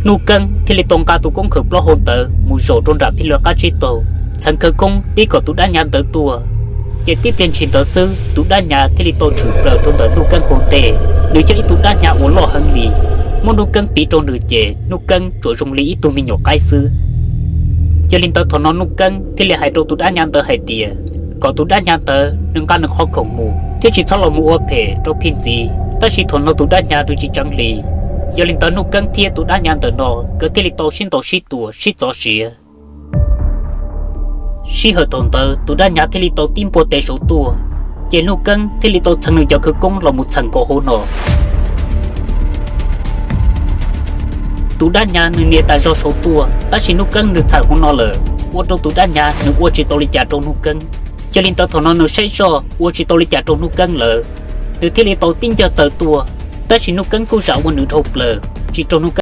Nuj Keeb thiaj li tau nqa tus koob khawv plaub hau ntawd mus zaum rau nram phij lawv qab tsib taug, txheev khawv koob tib kom tus dab nya ntawd tuaj. Ces tib pliag ntshis ntawd xwb, tus dab nya thiaj li tau tshwm plaws rau ntawm Nuj Keeb hauv ntej. Nws yog ib tug dab nya uas loj heev li, muab Nuj Keeb piv rau nws ces Nuj Keeb tsuas zoo li ib tug me nyuam qaib xwb. Yog li ntawd thaum no Nuj Keeb thiaj li hais rau tus dab nya ntawd hais tias kom tus dab nya ntawd nws nqa nws qhov khoom mus thiab tsis txhob los mus ua phem rau phij ntxiv. Tab sis thaum no tus dab nya nws tsis tseev hli. Yog li ntawd Nuj Keeb thiab tus dab nya ntawm no nkawd thiaj li tau sib ntaus sib tua sib txov siav. Sij hawm thaum ntawd tus dab nya thiaj li tau tib npuaj tes saud tuaj, ces Nuj Keeb thiaj li tau txheev nws cov khawv koob los mus txheem nkaus hauv no. Tus dab nya nws nias tas zog saud tuaj, tab sis Nuj Keeb nws txheem hauv no lawm, ua rau tus dab nya nws ua tsis tau li cas rau Nuj Keeb. Yog li ntawd thaum no nws saib zoj ua tsis tau li cas rau Nuj Keeb lawm, nws thiaj li tau tib ncawg taw tuaj, tab sis Nuj Keeb kuj zam ua nws dhau plaws, tsis raug Nuj Keeb